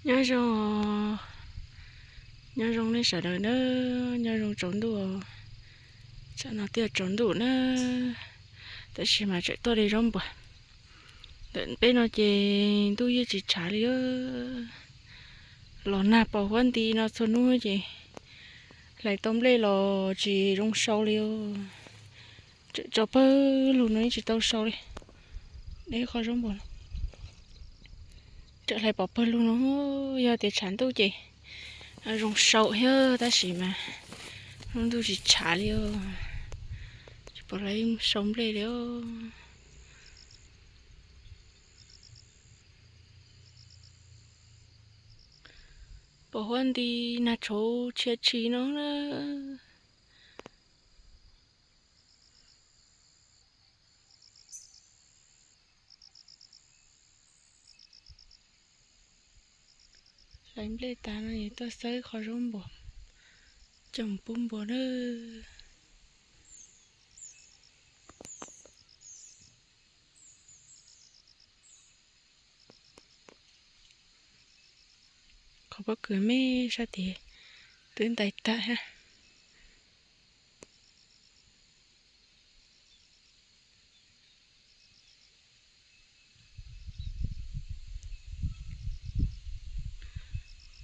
Nyob zoo, nyob zoo nej sawv daws na, nyob zoo tsaus ntuj. Tsam no twb tsaus ntuj na, tab sis mas tseem tuaj de zaub npuas. Ntawm peb no ces ntuj yeej tsis tshav li. Los nag pos huab nti no txhua hnub ces hlais tau nplej los tsis zoo sau li. Tseem tso pawg lug no yeej tsis tau sau li. Deb qhov zaub npuas no. Tseem hlais pom pawg lug no, yog tias tshav ntuj ces zoo sau thiab tab sis mas lub ntuj tsis tshav li os. Tsis pom hlais sau nplej li os. Pom huab nti nag tshauv tshia tshis no na. Hlais nplej tas no es tuaj xawb qhov zaub npuas coj mus pub npua na. Qhov pob kws me sab tid twb ntais tag thiab.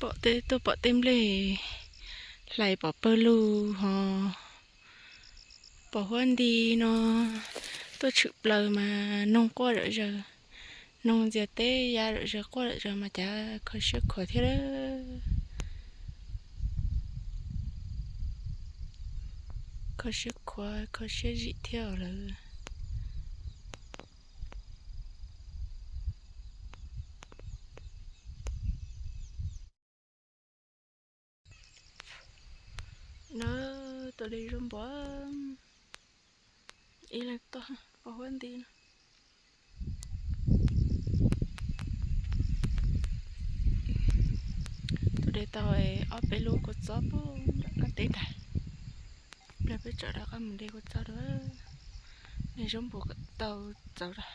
Pom tej, tuaj pom tej nplej hlais pom pawg lug ho pom huab nti no tuaj tshwm plaws mas noog quaj zom zaws, noog ntxias teb ya zom zaws quaj zom zaws mas cas kho siab khuav thiab. Kho siab khuav kho siab zim thiab lawm. Na, tuaj de zaub npuas ib leeg tuaj pom huab nti no. Tuaj de tau ob peb lub kua txob pub nram qab teb ntag. Pliag peb tsam rov qab mus de kua txob rau, de zaub npuas kom tau txaus rau.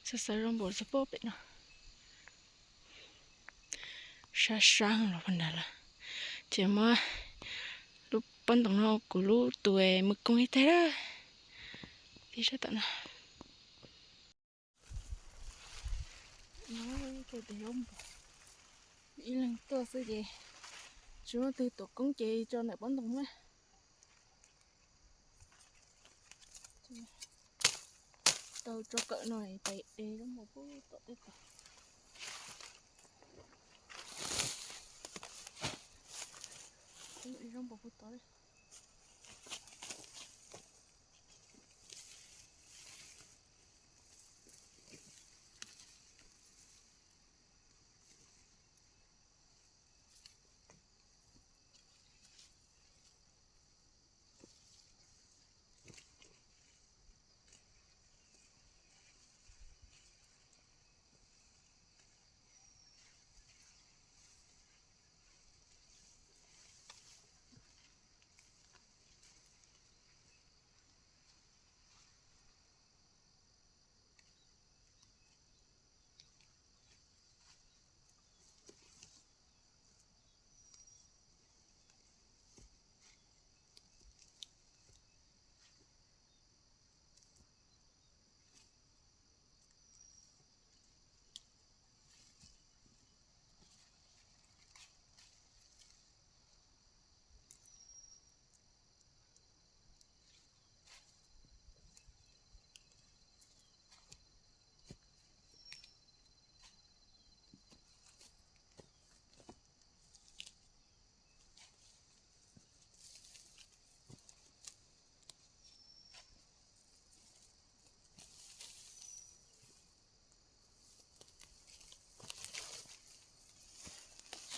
Xav xav zoo npaum xav pom pem no. Sab sab los pag nrad lawm. Ces muab lub pob ntoos no kuv lub tus es mus koom ib teg lawm. Tig sab tom no. Ib leeg tuaj xwb ces tsis muaj leej twg tuav koob ces tso ntawm pob ntoos na. Tau tso kawm no pais de zaub npua pub tom tej tod. Zaub npua pub tod.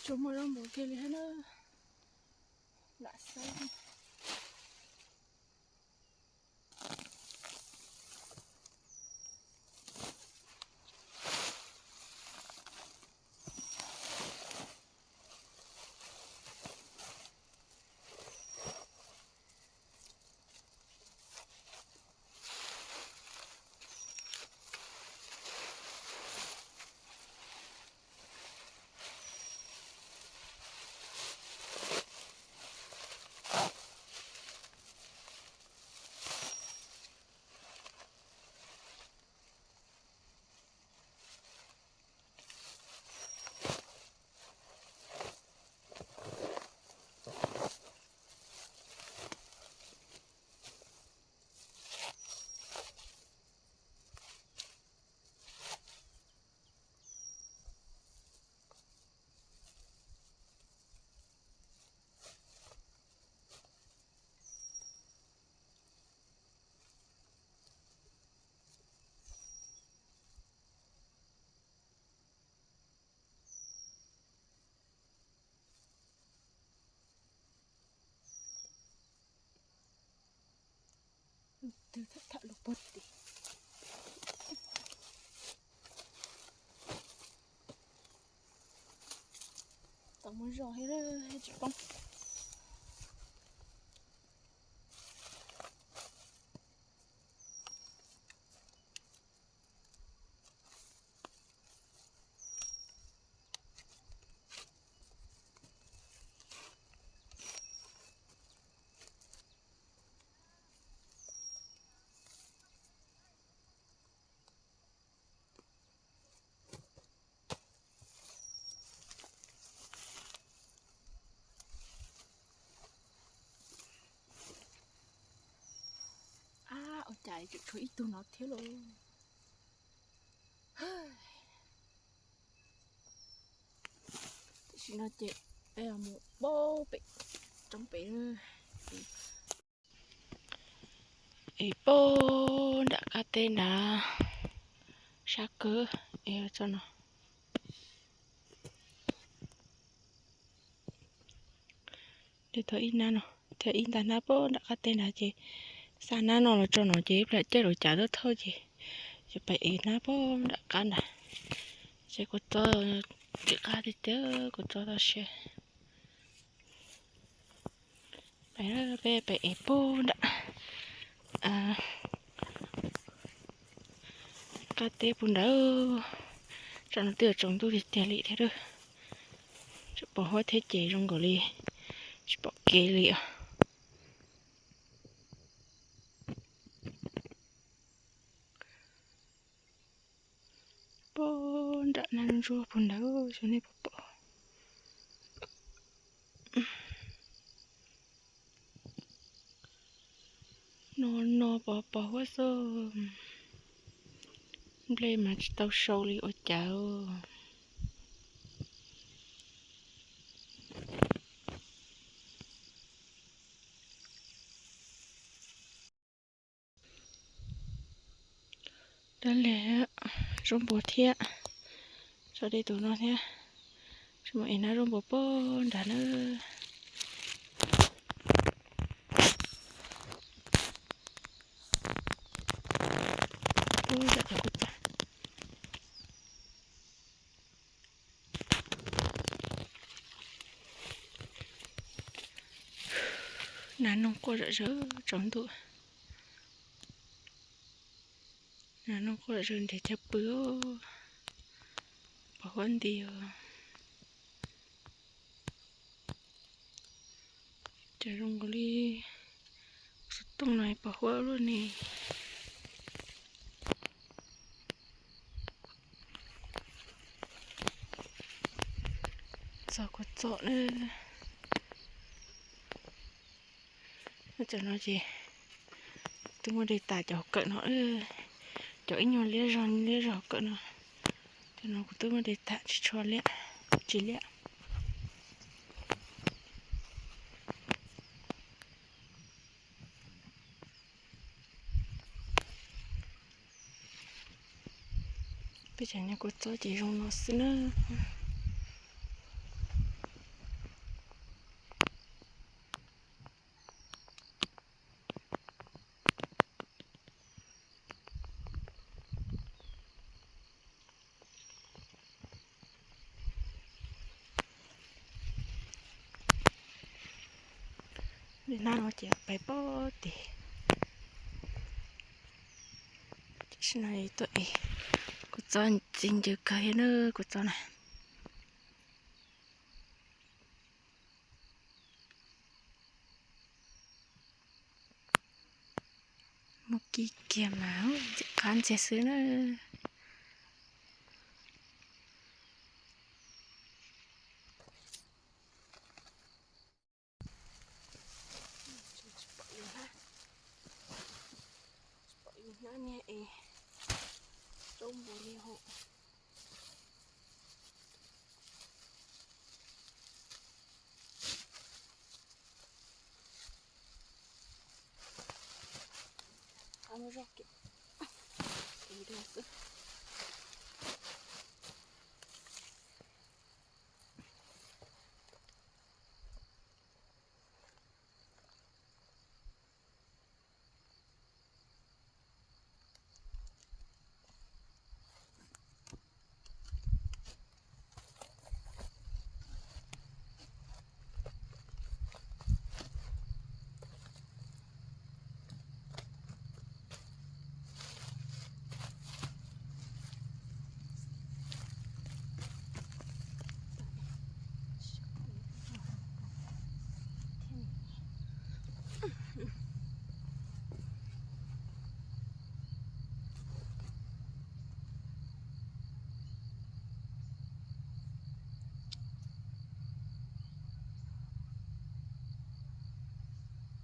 Tsuas muaj zaub npua kiag li thiab na. Lam xaib. Twb tham tham lus puag tim. Tau muaj zog thiab tsis poob. Ab, ua cas tseem tshuav ib tug no thiab lauj. Tam sim no ces peb mus pab pem roob pem. Es pab nram qab teb nrad, sab kawg es txog no. Thiab ib hnab no, thiab ib ntag hnab pab nram qab teb nrad ces xa hnab no los tso no ces ib pliag caij los cav tuaj thauj ces, ces pem ev hnab pab nram qab nrad. Ces kuv txo tim qab tiag tiag, kuv txo tau siab. Peb pem ev pab nram qab teb pub ntawd, tsam no twb yuav tsaus ntuj tiag tiag li thiab, tsis pom huab thiab ces zoo nkaus li tsis pom kev li os. Pab nram na ntsuab pub ntawd xyov nej puas pom. No no pos pos huab xwb, nplej mas tsis tau sau li ua cas. Dab li zaub npua thiab, tso dej tus no thiab, tsis mus ev hnab zaub npua pab nrad na. Nas noog quaj zom zaws tsaus ntuj. Nas noog quaj zom zaws nrhiav chaw pw, pos huab nti os. Cas zoo nkaus li xov tooj no pos huab luaj ne. Txog kuv txom na. Tam no ces twb muaj de tas cov hauv kawm no, cov ib nyuag liab zog liab zog hauv kawm no. Tam no kuv twb muaj de tas tsis tshua liab, tsis liab. Peb cov niag kua txob ces zoo no xwb na. Li no ces pais pem tim. Tam sim no tuaj es kuv txob ntxim ncw kawg thiab na, kuv txob na. Muaj kiag kiag mas ntxim qab ntxiag xwb na. Tsis pom yus hnab, tsis pom yus hnab niag es rau npaum li hauv. Qab muaj zog kev, kev dua xwb.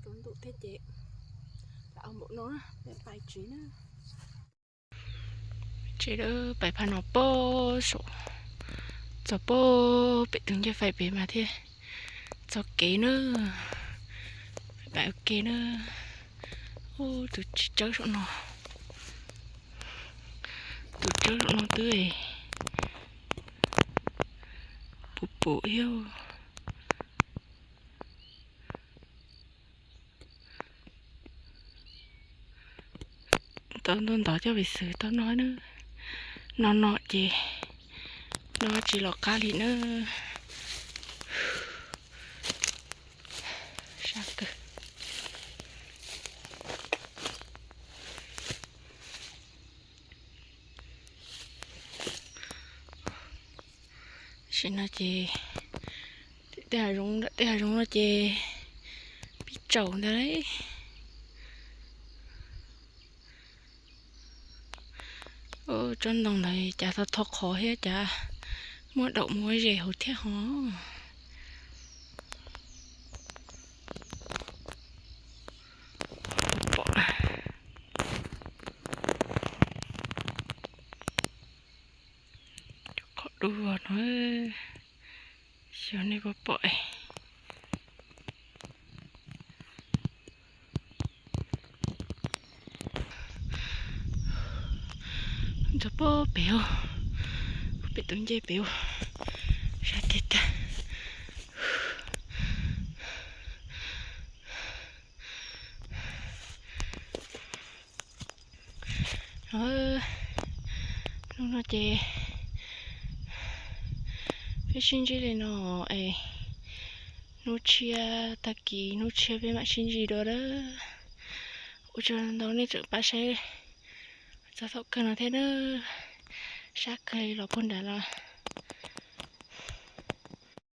Tsaus ntuj thiab ces lam ua npaum no, peb pais tsev na. Tsev lawm, pais phaj no pem saum, txog pem tus ncej fais pem mas thiaj txog kev na. Pais ua ke na. Ub, tus tsawb saum no, tus tsawb saum no twb puv puv thiab. Tau ntuj ntov coj pem xwb tau no na. No no ces no tsis los qab li na. Sab kawg. Tam sim no ces tej hav zoov, tej hav zoov no ces pib tsaus ntag lauj. Tsob ntoo ntawd cas tau tho qhov thiab cas muaj daum muaj ze hauv thiab hos. Pom qhov dub no, xyov nej puas pom. Ntxog pem os, pem tus ncej pem os, sab tiag tiag. Hnub no ces peb sib ntsib li no es hnub tshiab, tag kis hnub tshiab peb mam sib ntsib dua lawm. Ua tsaug ntau nej tseem pab saib txog thaum kawg no thiab na. Sab kawg los puag nrad los